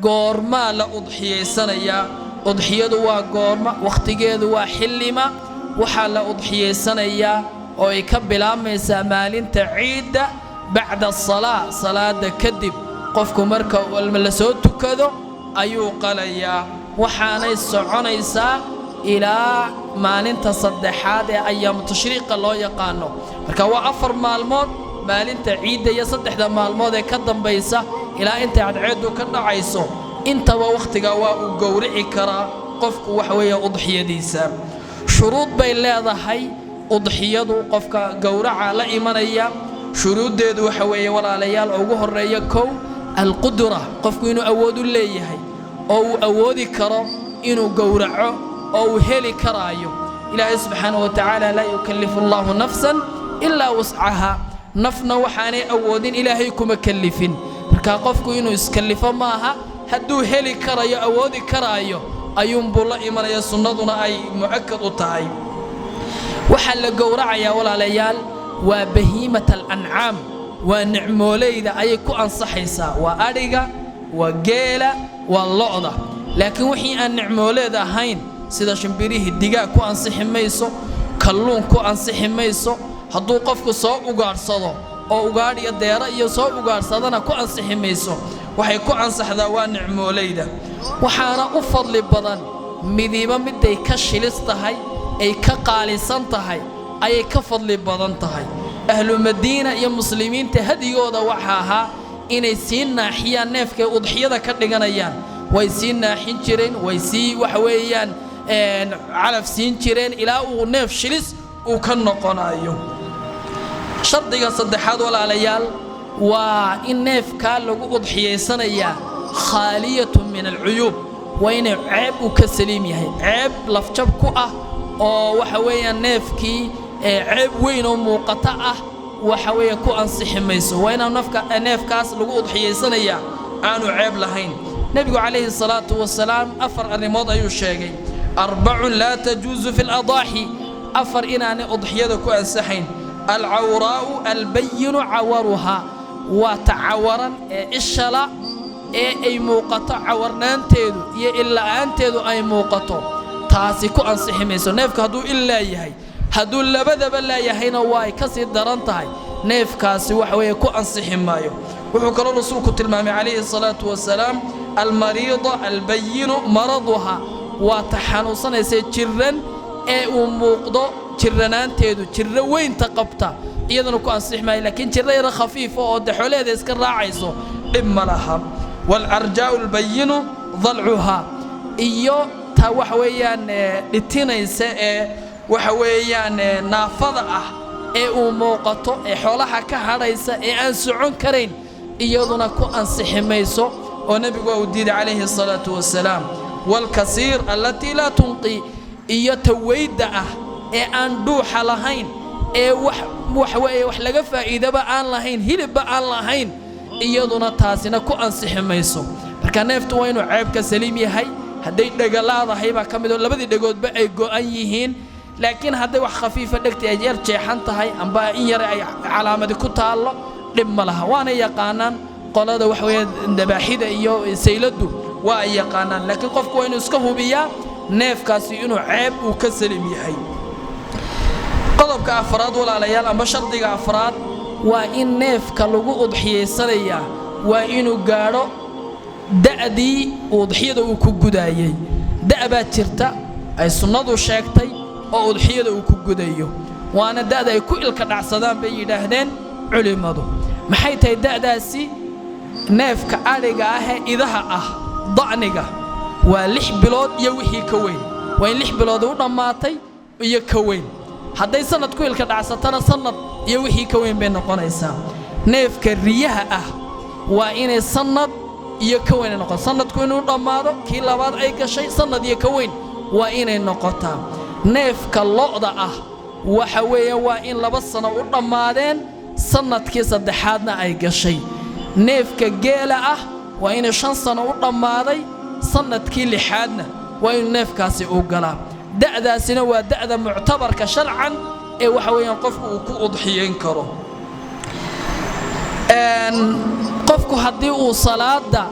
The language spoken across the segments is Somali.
Goormaa la udxiyaysanayaa? Udxiyadu waa goorma? Wakhtigeedu waa xillima? Waxaa la udxiyaysanayaa oo ay ka bilaabmaysaa maalinta ciidda, bacda asalaa, salaada kadib. Qofku marka la soo tukado ayuu qalayaa, waxaanay soconaysaa ilaa maalinta saddexaad ee ayaamu tashriiqa loo yaqaano. Marka waa 4 maalmood, maalinta ciidda iyo 3da maalmood ee ka dambaysa ilaa intay cadceeddu ka dhacayso. Intaba wakhtigaa waa uu gowrici karaa qofku, waxa weeye, udxiyadiisa. Shuruud bay leedahay udxiyadu. Qofka gowraca la imanaya shuruuddeedu waxa weeye, walaalayaal, ugu horreeya kow, alqudra, qofku inuu awood u leeyahay oo uu awoodi karo inuu gowraco oo uu heli karaayo. Ilaahay subxaanahu wa tacaala, laa yukallifu allahu nafsan ilaa wuscaha, nafna waxaanay awoodin Ilaahay kuma kallifin. Marka qofku inuu iskallifo maaha. Hadduu heli karayo, awoodi karaayo, ayuunbuu la imanaya, sunnaduna ay mu'akad u tahay. Waxaa la gowracayaa, walaalayaal, waa bahiimat alancaam, waa nicmooleyda ayay ku ansaxaysaa, waa adhiga, waa geela, waa lo'da. Laakiin wixii aan nicmooleed ahayn, sida shimbirihii, digaag ku ansixi mayso, kalluun ku ansixi mayso. Hadduu qofku soo ugaadhsado oo ugaadh iyo deero iyo soo ugaadhsadana, ku ansixi mayso. Waxay ku ansaxdaa waa nicmooleyda. Waxaana u fadli badan midiba miday ka shilis tahay, ay ka qaalisan tahay, ayay ka fadli badan tahay. Ahlu Madiina iyo muslimiinta hadigooda waxa ahaa inay sii naaxiyaan neefkay udxiyada ka dhiganayaan. Way sii naaxin jireen, way sii, waxa weeyaan, calaf siin jireen ilaa uu neef shilis uu ka noqonayo. Shardiga saddexaad, walaalayaal, waa in neefkaa lagu udxiyaysanayaa khaaliyatun min alcuyuub, waa inay ceeb uu ka saliim yahay. Ceeb lafjab ku ah oo, waxa weeyaan, neefkii ceeb weyn oo muuqata ah, waxa weeye, ku ansixi mayso. Waa inaan nafka neefkaas lagu udxiyaysanayaa aanu ceeb lahayn. Nebigu calayhi salaatu wasalaam afar arrimood ayuu sheegay: arbacun laa tajuusu fi ladaaxi, afar inaanay udxiyada ku ansaxayn: alcawraa'u albayinu cawaruhaa, waa ta cawaran ee ishala ee ay muuqato cawarnaanteedu iyo illa'aanteedu ay muuqato, taasi ku ansixi mayso. Neefka hadduu il leeyahay, hadduu labadaba leeyahayna, waa ay ka sii daran tahay. Neefkaasi, waxa weeye, ku ansixi maayo. Wuxuu kaloo rasuulku tilmaamay calayhi salaatu wasalaam almariida albayinu maraduha, waa ta xanuunsanaysa, jiran ee uu muuqdo jiranaanteedu, jirro weynta qabta, iyaduna ku ansixi maayo. Laakiin jirro yaro khafiifa oo de xoolaheeda iska raacayso, dhib ma laha. Waalcarjaa'u albayinu dalcuhaa, iyo ta, waxa weeyaan, dhitinaysa ee, waxa weeyaan, naafada ah ee uu muuqato ee xoolaha ka hadhaysa ee aan socon karayn, iyaduna ku ansixi mayso oo nebigu waa uu diiday calayhi asalaatu wasalaam. Waalkasiir allatii laa tunqi, iyo taweyda ah ee aan dhuuxa lahayn ee wax, waxa weeye, wax laga faa'iidaba aan lahayn, hilibba aan lahayn, iyaduna taasina ku ansixi mayso. Marka neeftu waa inuu ceebka saliim yahay. Hadday dhegalaadahay baa ka mid oo labadii dhegoodba ay go'an yihiin, laakiin hadday wax khafiifa dhegta ay yar jeexan tahay amba in yar ay calaamadi ku taallo, dhib ma laha. Waana yaqaanaan qolada, waxa weeye, dabaaxida iyo sayladdu waa ay yaqaanaan. Laakiin qofku waa inuu iska hubiyaa neefkaasi inuu ceeb uu ka saliim yahay. Qodobka afraad, walaalayaal, amba shardiga afraad, waa in neefka lagu udxiyaysanayaa waa inuu gaadho da'dii udxiyada uu ku gudaayey. Da' baa jirta ay sunnadu sheegtay oo udxiyada uu ku gudayo, waana da'da ay ku ilka dhacsadaan bay yidhaahdeen culimmadu. Maxay tahay da'daasi? Neefka adhiga ah ee idaha ah, da'niga, waa 6 bilood iyo wixii ka weyn. Waa in 6 bilood u dhammaatay iyo ka weyn. Hadday sannad ku ilka dhacsatana, sannad iyo wixii ka weyn bay noqonaysaa. Neefka riyaha ah waa inay sannad iyo ka weyn ay noqoto, sannadku inuu dhammaado, kii labaad ay gashay, sannad iyo ka weyn waa inay noqotaa. Neefka lo'da ah, waxa weeye, waa in 2 sano u dhammaadeen, sannadkii saddexaadna ay gashay. Neefka geela ah waa inay 5 sano u dhammaaday, sannadkii lixaadna waa inuu neefkaasi uu galaa. Da'daasina waa da'da muctabarka sharcan ee, waxa weeyaan, qofku uu ku udxiyayn karo. Qofku haddii uu salaada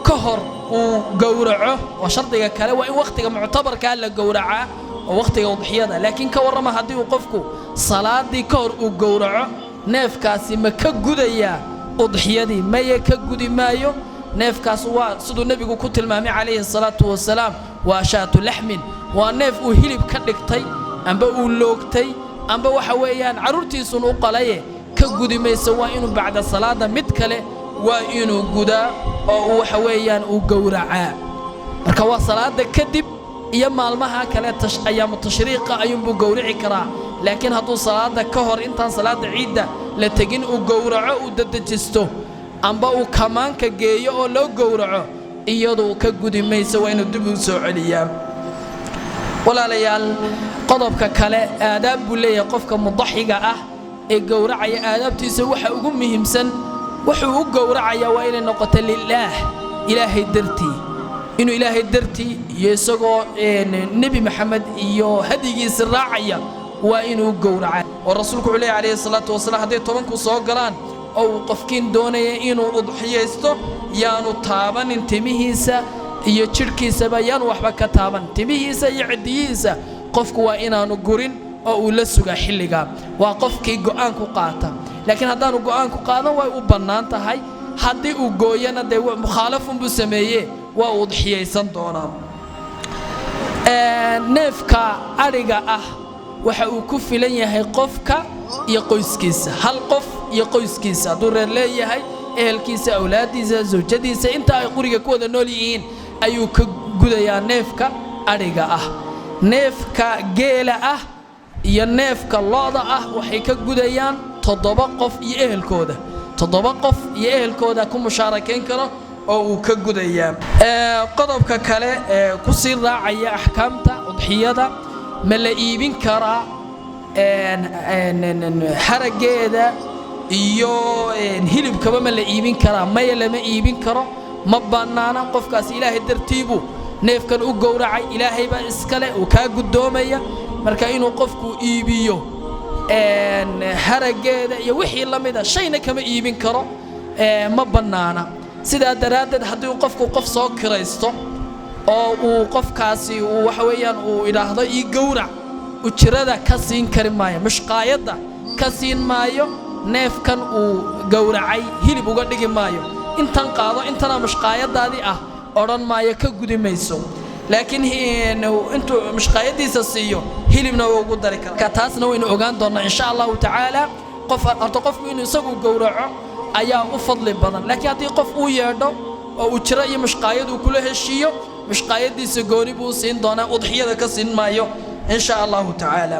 ka hor Uu gowraco oo shardiga kale waa in wakhtiga muctabarkaa la gowracaa oo wakhtiga udxiyada. Laakiin ka warrama haddii uu qofku salaadii ka hor uu gowraco, neefkaasi ma ka gudayaa udxiyadii? Maya, ka gudi maayo. Neefkaas waa siduu nebigu ku tilmaamay calayhi salaatu wasalaam, waa shaatu laxmin, waa neef uu hilib ka dhigtay amba uu loogtay amba waxa weeyaan carruurtiisun u qalaye, ka gudi mayso. Waa inuu bacda salaada mid kale waa inuu gudaa oo uu waxa weeyaan uu gowracaa. Marka waa salaada kadib iyo maalmaha kale ayaamu tashriiqa ayuunbuu gowrici karaa. Laakiin hadduu salaada ka hor, intaan salaada ciidda la tegin, uu gowraco, uu dedejisto amba uu kamaanka geeyo oo loo gowraco, iyadu ka gudi mayso, waa inuu dib u soo celiyaa. Walaalayaal, qodobka kale, aadaab buu leeyahay qofka mudaxiga ah ee gowracaya. Aadaabtiisa waxa ugu muhiimsan, wuxuu u gowracayaa waa inay noqoto lilaah, Ilaahay dartii, inuu Ilaahay dartii iyo isagoo Nebi Maxamed iyo hadyigiisa raacaya waa inuu gowracaa. Oo Rasuulku wuxuu leeyahy calayhi salaatu wasalaam, hadday 10ku soo galaan oo uu qofkiin doonaya inuu udxiyaysto, yaanu taabanin timihiisa iyo jidhkiisaba, yaanu waxba ka taaban timihiisa iyo ciddiyihiisa. Qofku waa inaanu gurin oo uu la sugaa xilligaa, waa qofkii go'aan ku qaata. Laakiin haddaanu go'aan ku qaadan, way u bannaan tahay. Haddii uu gooyana, dee mukhaalafun buu sameeye, waa uu udxiyaysan doonaa. Neefka adhiga ah waxa uu ku filan yahay qofka iyo qoyskiisa, hal qof iyo qoyskiisa. Hadduu reer leeyahay, ehelkiisa, awlaaddiisa, zawjadiisa, inta ay quriga ku wada nool yihiin ayuu ka gudayaa neefka adhiga ah. Neefka geela ah iyo neefka lo'da ah waxay ka gudayaan 7 qof iyo ehelkooda, 7 qof iyo ehelkooda ku mushaarakayn karo oo uu ka gudayaa. Qodobka kale ee ku sii raacaya axkaamta udxiyada, ma la iibin karaa haraggeeda iyo hilibkaba? Ma la iibin karaa? Maya, lama iibin karo, ma bannaana. Qofkaas Ilaahay dartiibuu neefkan u gowracay, Ilaahay baa iskale, uu kaa guddoomaya. Marka inuu qofku iibiyo haraggeeda iyo wixii la mida, shayna kama iibin karo, ma bannaana. Sidaa daraaddeed haddii uu qofku qof soo kiraysto oo uu qofkaasi uu waxa weeyaan uu idhaahdo ii gowrac, ujrada ka siin kari maayo, mushqaayadda ka siin maayo. Neefkan uu gowracay hilib uga dhigi maayo, intan qaado, intana mushqaayadaadii ah odhan maayo, ka gudi mayso. Laakiin intuu mushqaayadiisa siiyo, hilibna wuu ugu dari karaa. Taasna waynu ogaan doonnaa insha Allahu tacaala. Qof horta qofku inuu isagu gowraco ayaa u fadli badan, laakiin haddii qof uu yeedho oo ujro iyo mushqaayad uu kula heshiiyo, mushqaayadiisa gooni buu siin doonaa, udxiyada ka siin maayo insha Allahu tacaala.